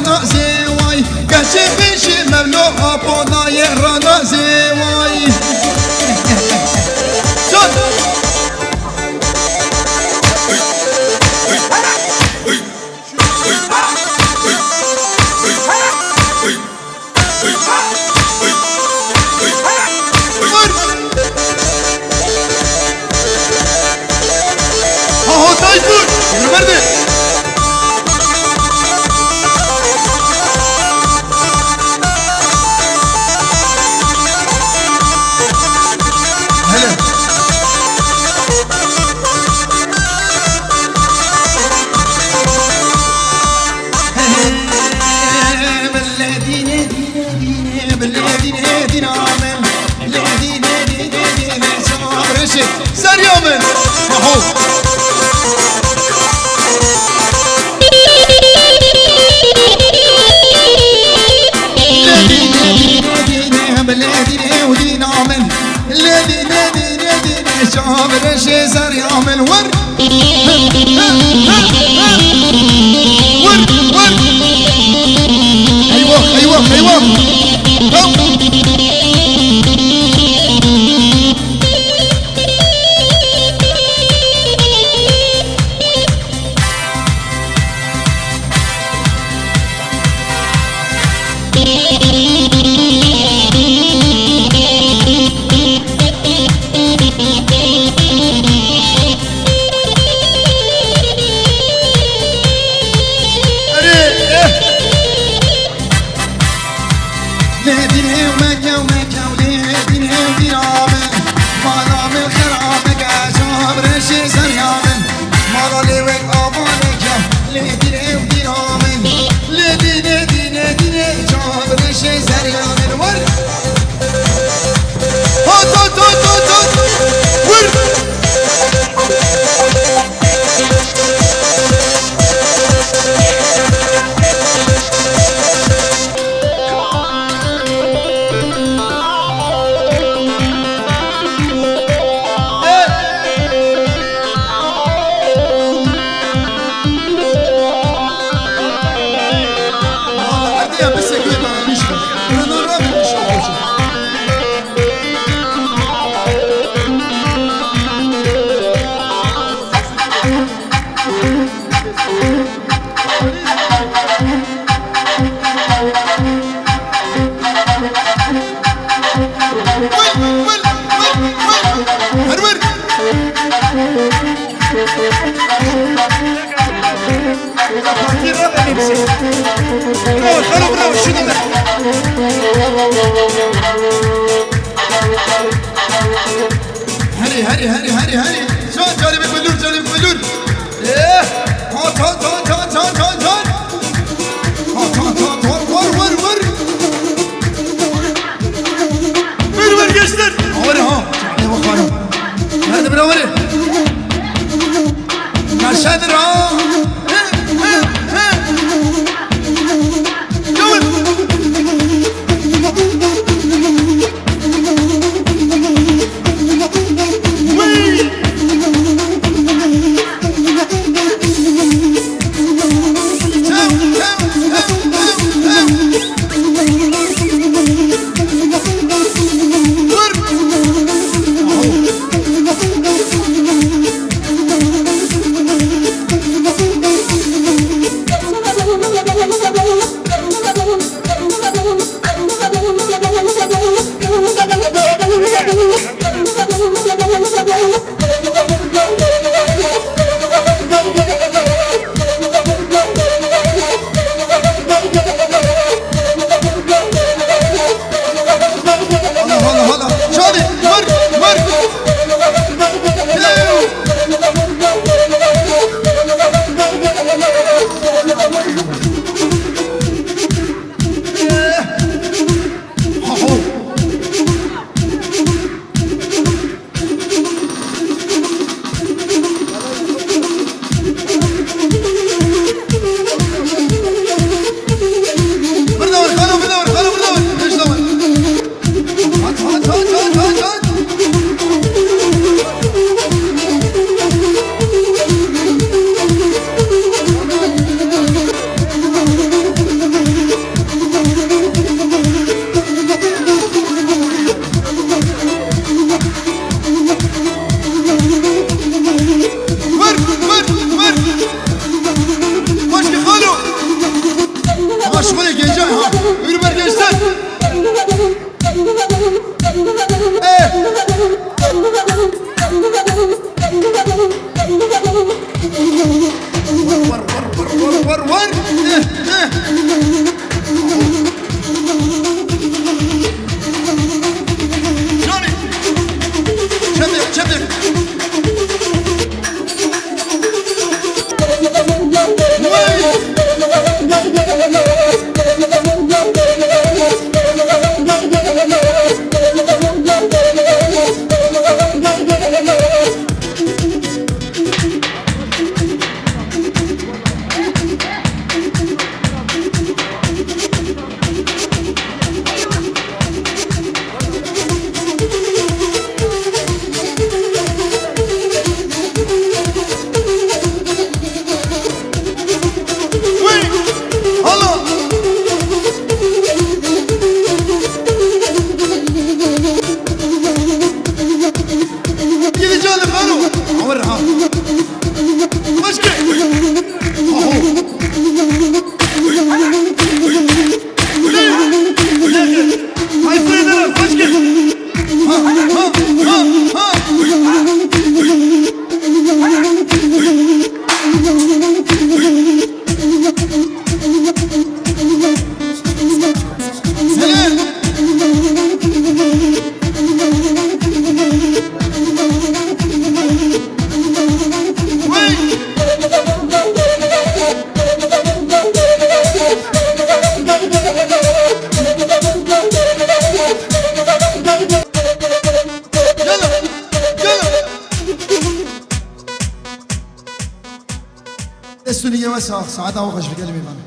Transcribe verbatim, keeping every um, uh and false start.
Zêway, keçê pêşî Mevlo Apo dayê rana zêway. Can! Aho Tayfun! Yürü verdi! Hele! Serya min. Aho. Lê dîne, dîne, dîne, dîne, bi lê dîne û dîna min. Lê dîne, dîne, dîne, şav reşê zerya min. Wir. Wir, wir. Eyvah, eyvah, eyvah. Tamam. Erê, eh. Lê dînê û meke û meke û lê dînê û dîna min. Mala min xera meke, şav reşê zerya min. Mala lê wek ava neke, lê dînê û dîna min. Lê dînê, dînê, dînê, şav reşê zerya min. Wer! Hot, hot, hot, hot, hot! Wer! Bravo, bravo, bravo, şunu da. Herî, herî, herî, herî, herî. Can, canê min bilûr, canê min bilûr. Eh, can, can, can. Can, can, can, can, can. Can, can, can, can, war, war, war. Ver, ver, gençler. Var ha. Hadi bak, var. Hadi bira, var. Yaşadır ha. He, he, he. Yavur. Vay! Dest û niyê we sax, saeta we xweş, gelê mêvan.